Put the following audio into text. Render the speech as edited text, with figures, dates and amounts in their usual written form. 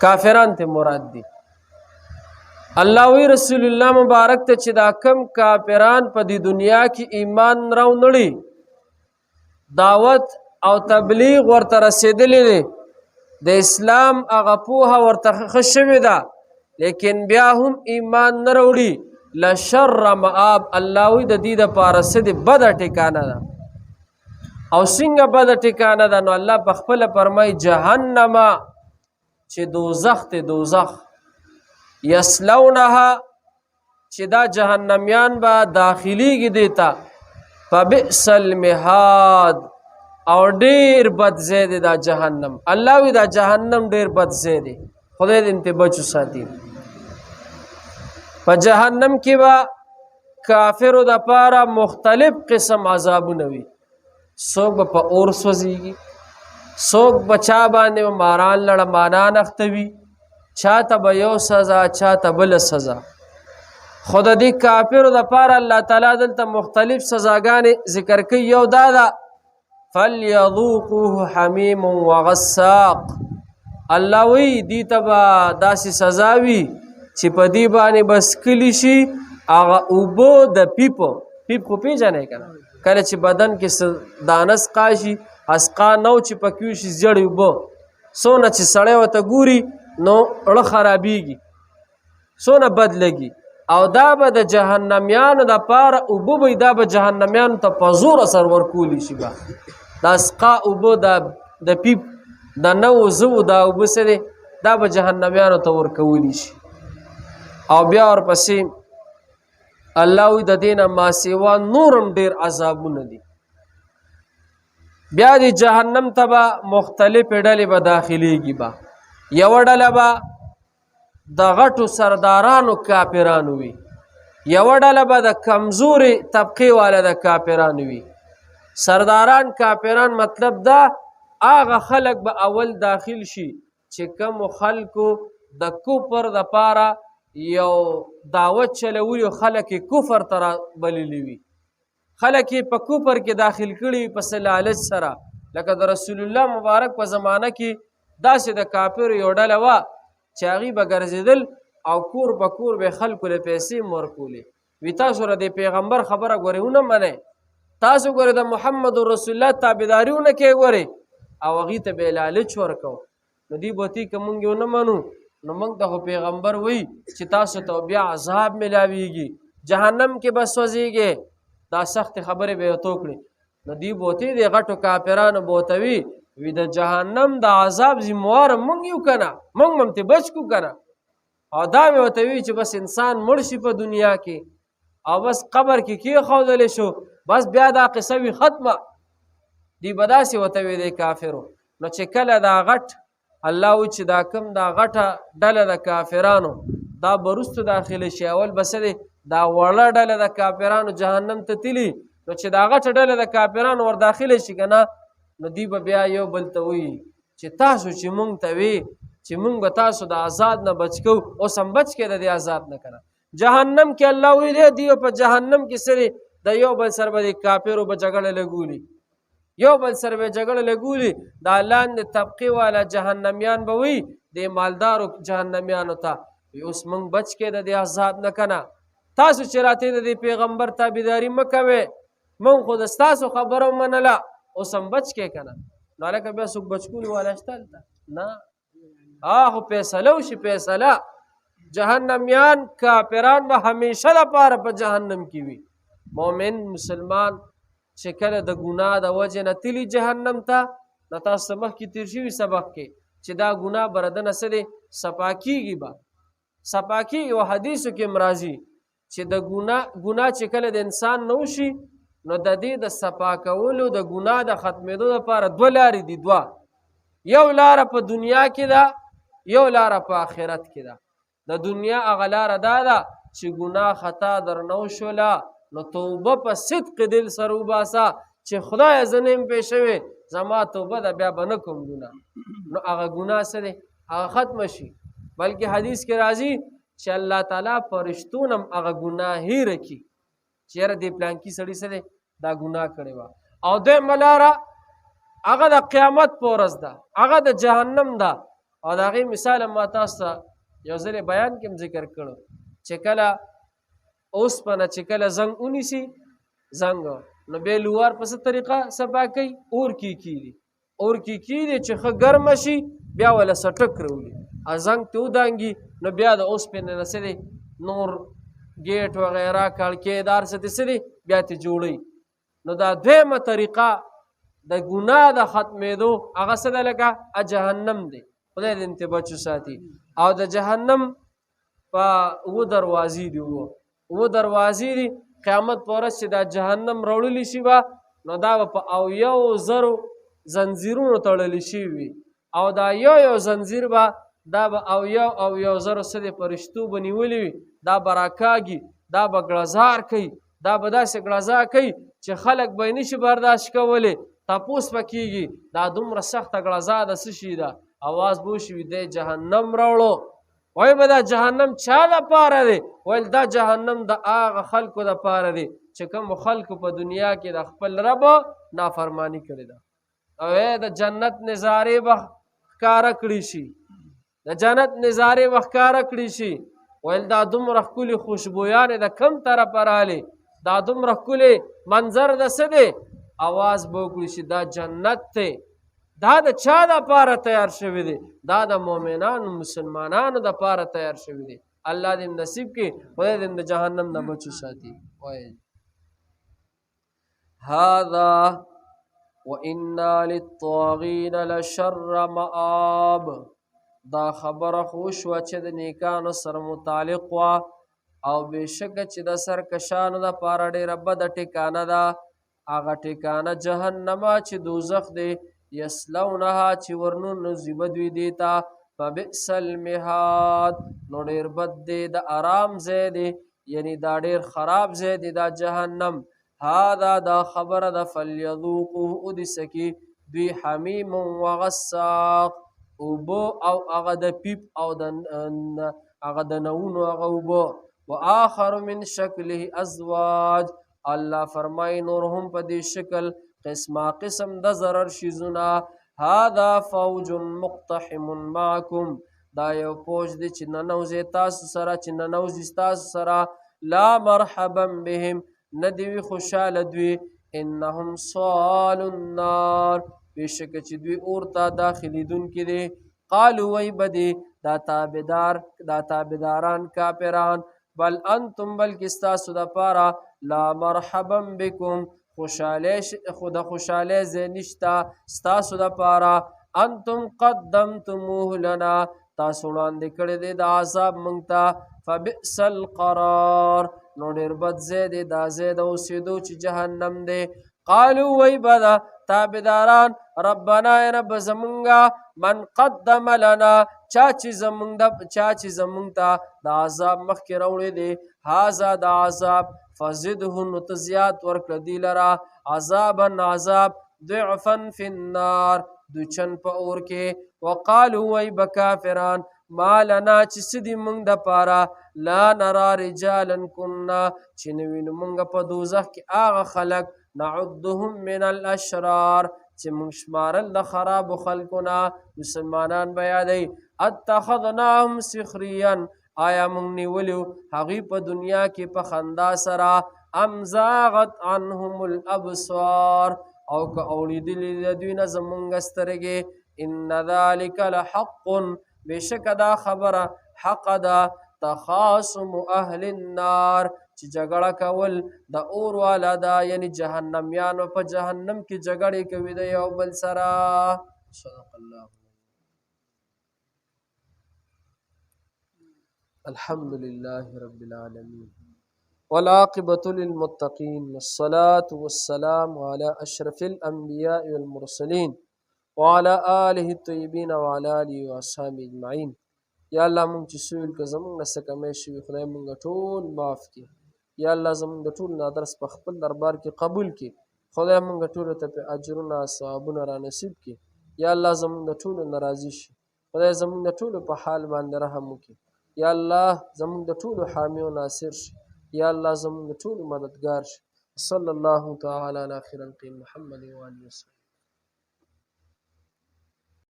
کافران ته مراد دي. الله وی رسول الله مبارک ته چې دا کم کافران په دې دنیا کې ایمان راو نړي، دعوت او تبلیغ ورته رسیدلی دی، د اسلام هغه پوهه ورته ښه شوې ده، لیکن بیا هم ایمان نه راوړي، لشر مآب، الله وی د دې دپاره څه دی؟ بده ټکانه ده. او څنګه بده ټکانه ده؟ نو الله په خپله فرمایي جهنم چې دوزخ ته، دوزخ یسلونها، چې دا جهنميان به داخليږي دیتا، فبئس المهاد، او ډیر بد ځای دی دا جهنم. الله وی دا جهنم ډیر بد ځای دی، خدای دې ته بچو ساتي. په جهنم کې به کافرو د پاره مختلف قسم عذابونه وي. څوک به په اور سوځيږي، څوک به چا باندې ماران لړمانان اختوي، چاته به یو سزا، چاته بل سزا. خو د دې کافرو د پاره الله تعالی دلته مختلف سزاګانې ذکر کوي. یو دا ده فلیذوقوه حمیم وغساق، الله وی دی ته به داسې سزا وي چې په دې باندې بس کلی شي هغه اوبو د پیپو. پیپ خو پیژنې کنه؟ کله چې بدن کې دانس قاشي اسقا نو چې پکې شي زړې اوبو، څونه چې سړی ورته ګوري نو ړه خرابېږي، څونه بد لګي. او دا به د جهنميانو د پاره اوبه وي، دا به جهنميانو ته په زور سر ورکولی شي به دا اسقا اوبه، د پیپ د نو زو دا اوبه څه دی، دا به جهنميانو ته ورکولی شي. او بیا ورپسې الله وی د دینه ما سیوا نورم ډیر عذابونه دي. بیا د جهنم ته به مختلف ډلې به داخليږي به. یو ډله به د غټو سردارانو کافرانو وي، یو ډله به د کمزوري طبقې والا د کافرانو وي. سرداران کافران مطلب دا هغه خلک به اول داخل شي چې کوم خلکو د کفر د پاره یو دعوت چلولی، خلک کفر ته بللی وي، خلک یې په کفر کې داخل کړي په څه لالچ سره. لکه د رسول الله مبارک په زمانه کې داسې د کافرو یو ډله وه چې هغوی به ګرځېدل او کور په کور به خلکو له پیسې هم ورکولې، وی تاسو را د پیغمبر خبره ګورې ونه منئ، تاسو ګورې د محمد رسول الله تابعداري ونه کوئ ګورې، او هغوی ته به یې لالچ ورکو. نو دی بوتی که مونږ یې ونه منو نو مونږ ته خو پیغمبر وایي چې تاسو ته بیا عذاب ملاویږي، جهنم کې به سوځېږئ. دا سختې خبرې به یې ورته وکړي. نو دی بوتی د غټو کافرانو بوتوي وی د جهنم د عذاب ذموار مونږ یو که نه، مونږ هم ترې بچ کو که نه. او دا مې ورته وی چې بس انسان مړ شي په دنیا کې او بس قبر کې کېښودل شو، بس بیا دا قصه وي ختمه. دی به داسې ورته وی دی کافرو. نو چې کله دا غټ الله و چې دا کم دا غټه ډله د کافرانو دا برستو داخله شي، اول بس دی دا وړه ډله د کافرانو جهنم ته تلي. نو چې دا غټه ډله د کافرانو ور داخله شي که نه، نو دی به بیا یو بل ته وایي چې تاسو چې مونږ ته وی چې مونږ به تاسو د عذاب نه بچ کوو، اوس هم بچ کې د دې عذاب نه کنه. جهنم کې الله وی دی دی په جهنم کې سره د یو بل سره به د کافرو به جګړه لګولي، یو بل سره به جګړه لګولي. دا لاندې طبقې والا جهنميان به وي د مالدارو جهنميانو ته اوس مونږ بچ کې د دې عذاب نه کنه، تاسو چې راته د دې پیغمبر تابعداري مه کوئ، مونږ خو د ستاسو خبره ومنله، اوس هم بچ کې کنه. نو هلکه بیا څوک بچ کولي والا شته هلته؟ نه، هغه فیصله وشي، فیصله. جهنميان کافران به همیشه لپاره په جهنم کې وي. مؤمن مسلمان چې کله د ګناه د وجې نه تلي جهنم ته، نو تاسو مخکې تېر شوي سبق کې چې دا ګناه به ردنه څه دی صفا کېږي، به صفا کېږي. او حدیثو کې هم راځي چې د ګناه ګناه چې کله د انسان نه وشي، نو د دې د صفا کولو د ګناه د ختمېدو لپاره دوه لارې دي، دوه. یو لاره په دنیا کې ده، یو لاره په آخرت کې ده. د دنیا هغه لاره دا ده چې ګناه خطا درنه وشوله، نو توبه په صدق دل سره وباسه چې خدای زه نه یم پېښ شوی، زما توبه ده، بیا به نه کوم ګناه. نو هغه ګناه څه دی؟ هغه ختمه شي. بلکې حدیث کې راځي چې الله تعالی فرشتو نه هم هغه ګناه هېره کړي چې یاره دې پلانکي سړي څه دی دا ګناه کړې وه. او دویمه لاره هغه د قیامت په ورځ ده، هغه د جهنم ده. او د هغې مثال ما تاسو ته یو ځل بیان کې هم ذکر کړو چې کله اوسپنه چې کله زنګ ونیسي زنګ، نو بیا لوار په څه طریقه صفا کوي؟ اور کې کیږي، اور کې کیږي چې ښه ګرمه شي، بیا وله څټک راولي، زنګ ته ودانګي، نو بیا د اوسپنې نه څه دی نور ګیټ وغیره کړکۍ دار څه څه دی بیا ته جوړوي. نو دا دویمه طریقه د ګناه د ختمېدو هغه څه ده؟ لکه جهنم دی، خدای دې ته بچ وساتي. او د جهنم په اووه دروازې دي، اووه دروازې دي. قیامت په ورځ چې دا جهنم راوړلی شي به، نو دا به په 70,000 زنځیرونو تړلی شوي وي، او دا یو یو زنځیر به دا به 70,000 څه د فرشتو به نیولي وي، دا به راکاږي، دا به ګړزار کوي، دا به داسې ګړزا کوي چې خلک به یې نشي برداشت کولی. تپوس به کېږي دا دومره سخته ګړزا د څه شي ده؟ اواز به وشي دی جهنم راوړو. وایي به دا جهنم چا دپاره دی؟ ویل دا جهنم د هغه خلکو دپاره دی چې کومو خلکو په دنیا کې د خپل رب نافرماني کړې ده. او د جنت نظارې به ښکاره کړی شي، د جنت نظارې به ښکاره کړی شي. ویل دا دومره ښکلي خوشبویانې د کم طرفه رالې، دا دومره ښکلي منظر د څه دی؟ اواز به وکړي شي دا جنت دی، دا د چا دپاره تیار شوی دی؟ دا د مؤمنانو مسلمانانو دپاره تیار شوی دی. الله دې نصیب کړي، خدای دې د جهنم نه بچ وساتي. وایي هذا وإنا للطاغين لشر مآب. دا خبره خو شوه چې د نیکانو سره متعلق وه، او بېشکه چې د سرکشانو دپاره ډېره بده ټکانه ده، هغه ټکانه جهنمه چې دوزخ دی، یصلونها چې ورننوځي به دوی دې ته، فبئس المهاد، نو ډېر بد دی، د آرام ځای دی، یعنی دا ډېر خراب ځای دی دا جهنم. هذا دا خبره ده، فلیذوقوه ودې څکي دوی حمیم وغساق، اوبه او هغه د پیپ او د هغه د نوونو هغه اوبه. وآخر من شکله ازواج، الله فرمایي نور هم په دې شکل قسمه قسم د ضرر شیزونه. هذا فوج مقتحم معکم، دا یو فوج دی چې ننوځي تاسو سره، چې ننوځي ستاسو سره. لا مرحبا بهم، نه دې وي خوشحاله دوی. انهم صالوا النار، بېشکه چې دوی اور ته داخلېدونکي دي. قالو وی به دي دا تابعدار، دا تابعداران کافران، بل انتم بلکې ستاسو دپاره لا مرحبا بکم، خوشحالی خو د خوشحالۍ ځای نشته ستاسو دپاره. انتم قدمتموه لنا، تاسو وړاندې کړی دی د عذاب موږ ته. فبئس القرار، نو ډېر بد ځای دی دا ځای د اوسېدو چې جهنم دی. قالو وی به دا تابعداران، ربنا ای رب زمونږه، من قدم لنا، چا چې زمونږ د چا چې زمونږ ته د عذاب مخکې راوړی دی، هذا د عذاب، فزده نو ته زیات ورکړه دی لره عذابا عذاب ضعفا فی النار، دوچن په اور کې. وقالو وی به کافران، ما لنا چې څه دي مونږ دپاره، لا نرا رجالا کنا، چې نه وینو مونږ په دوزخ کې هغه خلک، نعدهم من الاشرار، چې مونږ شمارل د خرابو خلکو نه. مسلمانان به یادوي، اتخذناهم سخریا، آیا مونږ نیولیو هغوی په دنیا کې په خندا سره؟ ام زاغت عنهم الابصار، او که اوړېدلي د دوی نه زمونږ سترګې؟ ان ذلک لحق، بېشکه دا خبره حق ده. تخاصم اهل النار، چې جګړه کول د اور والا ده، یعنی جهنميانو په جهنم کې جګړې کوي د یو بل سره. صدق الله. الحمد لله رب العالمين، والعاقبة للمتقين، والصلاة والسلام على أشرف الأنبياء والمرسلين وعلى آله الطيبين وعلى آله وأصحابه أجمعين. یا الله مونږ چې سویل که زمونږ نه څه کمی شوي، خدای مونږ ټول معاف کړي. یا الله زمونږ د ټول نادرس په خپل دربار کې قبول کړي. خدای مونږ ټولو ته په اجرونه ثوابونه را نصیب کړي. یا الله زمونږ د ټولو نه راضي شي. خدای زمونږ د ټولو په حال باندې رحم وکړي. یا الله زمونږ د ټولو حامی او ناصر شي. یا الله زمونږ د ټولو مددګار شي. صلی الله تعالی علی خیر الخلق محمد و آله وسلم.